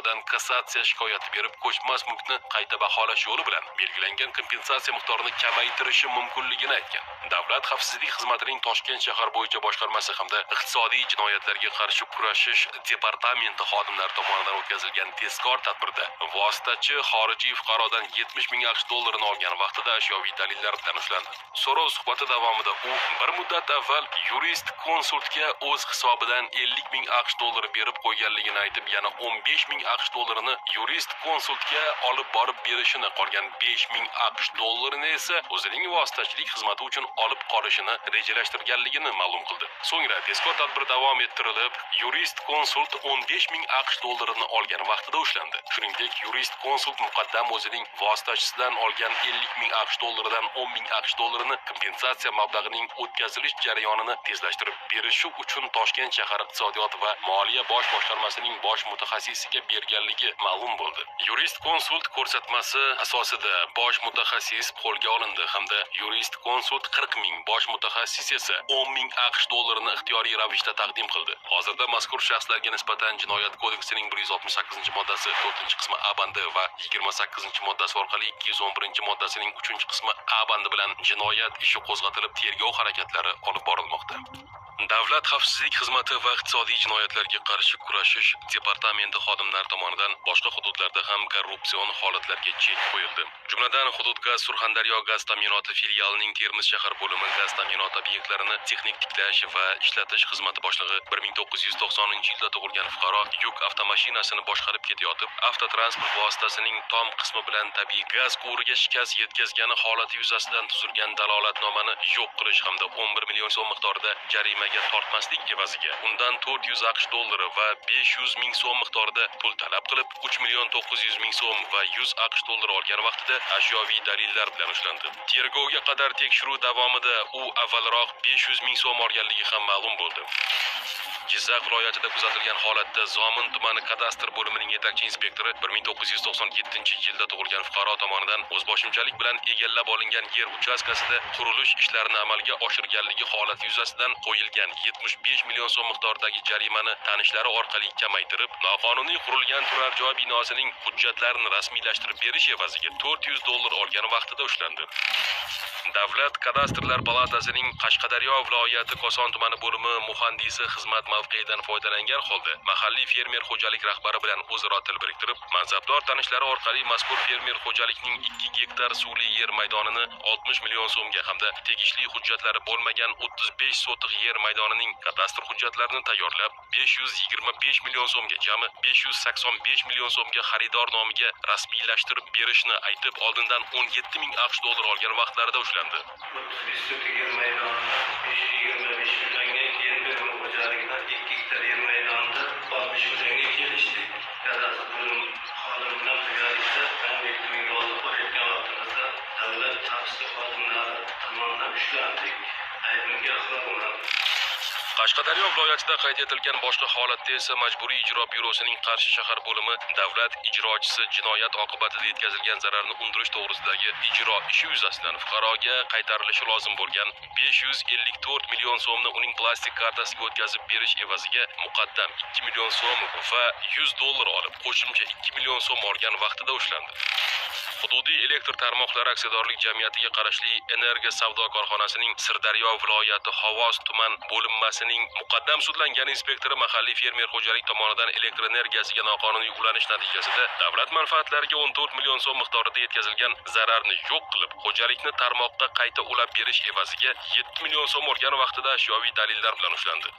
nomidan kassatsiya shikoyati berib, ko'chmas mulkni qayta baholash yo'li bilan belgilangan kompensatsiya miqdorini kamaytirishi mumkinligini aytgan. Davlat xavfsizlik xizmatining Toshkent shahar bo'yicha boshqarmasi hamda iqtisodiy jinoyatlarga qarshi kurashish departamenti xodimlari tomonidan o'tkazilgan tezkor tadbirda vositachi xorijiy fuqarodan 70 ming AQSh dollarini olgan vaqtida ashyoviy dalillar bilan ushlandi. So'rov suhbati davomida u bir muddat avval yurist konsultga o'z hisobidan 50 ming AQSh dollari berib qo'yganligini aytib, yana 15 ming AQSh dollarini yurist konsultga olib borib berishini, qolgan 5 ming AQSh dollarini esa o'zining vositachilik xizmati uchun olib qolishini rejalashtirganligini ma'lum qildi. So'ngra tezkor tadbir davom ettirilib, yurist konsult 15 ming AQSh dollarini olgan vaqtida ushlandi. Shuningdek, yurist konsult muqaddam o'zining vositachisidan olgan 50 ming AQSh dollaridan 10 ming AQSh dollarini kompensatsiya mablag'ining o'tkazilish jarayonini tezlashtirib berishi uchun Toshkent shahar iqtisodiyot va moliya bosh boshqarmasining bosh mutaxassisiga berganligi ma'lum bo'ldi. Yurist konsult ko'rsatmasi asosida bosh mutaxassis qo'lga olindi hamda yurist konsult 40 ming, bosh mutaxassis esa 10 ming AQSh dollarini ixtiyoriy ravishda taqdim qildi. Hozirda mazkur shaxslarga nisbatan Jinoyat kodeksining 168-moddasi 4-qismi A bandi va 28-moddasi orqali 211-moddasining 3-qismi A bandi bilan jinoyat ishi qo'zg'atilib, tergov harakatlari olib borilmoqda. Davlat xavfsizlik xizmati va iqtisodiy jinoyatlarga qarshi kurashish departamenti xodimlari tomonidan boshqa hududlarda ham korrupsion holatlarga chek qo'yildi. Jumladan, Hududgaz Surxondaryo gaz ta'minoti filialining Termiz shahar bo'limi gaz ta'minoti obyektlarini texnik tiklash va ishlatish xizmati boshlig'i 1990-yilda tug'ilgan fuqaro yuk avtomashinasini boshqarib ketayotib, avtotransport vositasining tom qismi bilan tabiiy gaz quvuriga shikast yetkazgani holati yuzasidan tuzilgan dalolatnomani yo'q qilish hamda 11 million so'm miqdorida jarimaga tortmaslik evaziga undan 400 AQSh dollari va 500 ming so'm miqdorida pul talab qilib, 3 million 900 ming so'm va 100 AQSh dollari olgan vaqtida ashyoviy dalillar bilan ushlandi. Tergovga qadar tekshiruv davomida u avvalroq 500 ming so'm olganligi ham ma'lum bo'ldi. Jizzax viloyatida kuzatilgan holatda Zomin tumani kadastr bo'limining yetakchi inspektori 1997-yilda tug'ilgan fuqaro tomonidan o'zboshimchalik bilan egallab olingan yer uchastkasida qurilish ishlarini amalga oshirganligi holati yuzasidan qo'yilgan 75 million so'm miqdoridagi jarimani tanishlari orqali kamaytirib, noqonuniy qurilgan turar joy binosining hujjatlarini rasmiylashtirib berish evaziga 400 dollar olgan vaqtida ushlandi. Davlat kadastrlar palatasining Qashqadaryo viloyati Koson tumani bo'limi muhandisi xizmat mavqeidan foydalangan holda mahalliy fermer xo'jalik rahbari bilan o'zaro til biriktirib, mansabdor tanishlari orqali mazkur fermer xo'jalikning 2 gektar suvli yer maydonini 60 million so'mga hamda tegishli hujjatlari bo'lmagan 35 sotix yer maydonining kadastr hujjatlarini tayyorlab 525 million so'mga, jami 585 million so'mga xaridor nomiga rasmiylashtirib berishni aytib, oldindan 17 ming AQSh dollari olgan vaqtlarida ushlandi. 35 sotik yer maydonida 525 millionga, keyin fermer xo'jaligidan 2 gektar yer maydonida 60 millionga kelishdik. Kadastr bo'lim xodimi bilan birgalikda 17 ming dollar olayotgan vaqtimizda davlat xavfsizlik xodimlari tomonidan ushlandik. Aybimga iqrorman. Qashqadaryo viloyatida qayd etilgan boshqa holatda esa Majburiy ijro byurosining Qarshi shahar bo'limi davlat ijrochisi jinoyat oqibatida yetkazilgan zararni undirish to'g'risidagi ijro ishi yuzasidan fuqaroga qaytarilishi lozim bo'lgan 554 million so'mni uning plastik kartasiga o'tkazib berish evaziga muqaddam 2 million so'm va 100 dollar olib, qo'shimcha 2 million so'm olgan vaqtida ushlandi. Hududiy elektr tarmoqlari aksiyadorlik jamiyatiga qarashli Energiya savdo korxonasining Sirdaryo viloyati Xovos tuman bo'linmasining muqaddam sudlangan inspektori mahalliy fermer xo'jalik tomonidan elektr energiyasiga noqonuniy ulanish natijasida davlat manfaatlariga 14 million so'm miqdorida yetkazilgan zararni yo'q qilib, xo'jalikni tarmoqqa qayta ulab berish evaziga 7 million so'm olgan vaqtida ashyoviy dalillar bilan ushlandi.